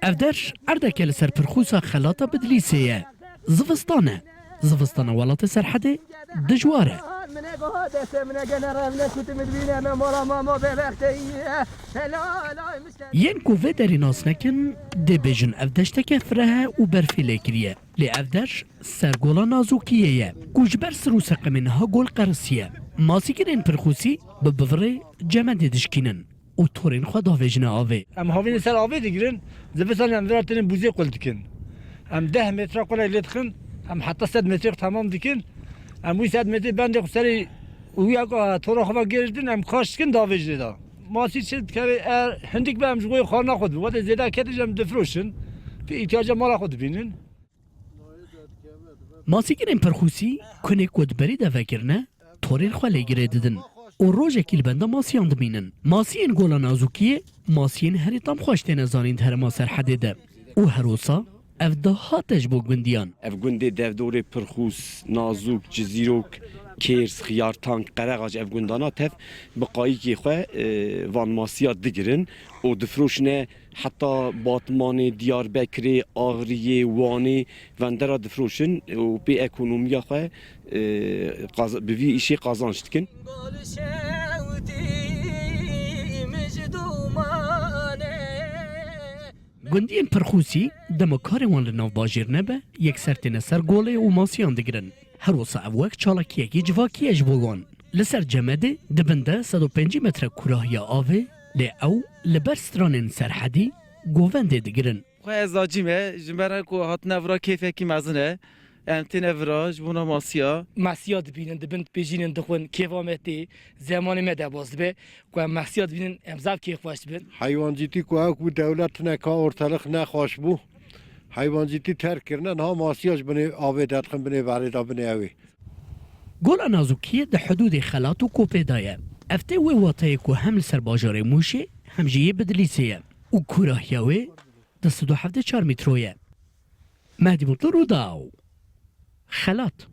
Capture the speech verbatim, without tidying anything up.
Ev der erdeke li ser pirxûsa Xelata Bidlîsê ye. Zivistan e. Zivistana welatê Serhedê dijwar e. Yên ku vê derê nas nekin, dê bêjin ev deşteke fireh e û berfê lê kiriye. Lê ev deş ser gola Nazûkiyê ye, ku ji ber sir û seqemê niha gol qerisiye. Masîgirên Pirxûsî bi bivirê cemedê dişkînin û torên xwe davêjine avê. Em havînê ser avê digirin, zivistan em vira tênin bûzê qul dikin. Em deh metre qulek lê dixin, em heta sed metre temam dikin. Em wî sed metre bendê xwe serê û ya ku tora xwe ve gêriştin, em kaş dikin davêjinê de. Masî çi dikeve, er hindik be em ji xwe xwarina xwe dibin. Wate zêde ketin ji em difroşin, pê îhtiyaca mala xwe dibînin. Masîgirên Pirxûsî kunê ku di berî de vekirine, torên xwe lê girê didin û rojekî li benda masiyan dimînin. Masiyên Gola Nazûkiyê, masiyên herî tam xweş têne zanîn di herêma Serhedê de û her wisa ev dahate ji bo gundiyan. Ev gundê derdorê Pirxûs, Nazûk, Cizîrok, Kêrs, Xiyartank, Qerexa ji ev gundana tev bi qayîkê xwe, e, van masiya digirin û difroşine. Heta Batmanê, Diyarbekirê, Axriyê, Wanê vendera difroşin û pê ekonomiya xwe, e, qaz-, bi vî îşê qazanç dikin. Gundiyên Pirxûsî dema karê wan li nav bajêr nebe, yekser têne ser golê û masiyan digirin. Her wisa ev wek çalakiyekî civakî ye ji bo wan. Li ser cemedê di bin de sed û pêncî metre kûrahiya avê, lê ew li ber stranên Serhedî govendê digirin. Xwe ez zacî me, ji me re ku hatine vira kêfekî mezin e. Em têne vira ji bona masiya. Masiya dibînin, dibin dipêjînin, dixwin, kêfa me tê, zemanê me derbas dibe. Ku em masiya dibînin, em zaf kêfxweş dibin. Heywancîtî ku ew ku dewlet tine ka ortalık nexweş bû. Heywancîtî terk kirine, niha masiya ji binê avê derxin, binê berê de, binê ew ê. Gola Nazûkiyê di hidûdê Xelat û Kopê de ye. Ev tê wê wateyê ku hem li ser bajarê Mûşê hem jî yê Bidlîsê ye û kûrahiya wê du sed û hevdeh çar mîtro ye. Mehdî Mutlu, Rûdaw, Xelat.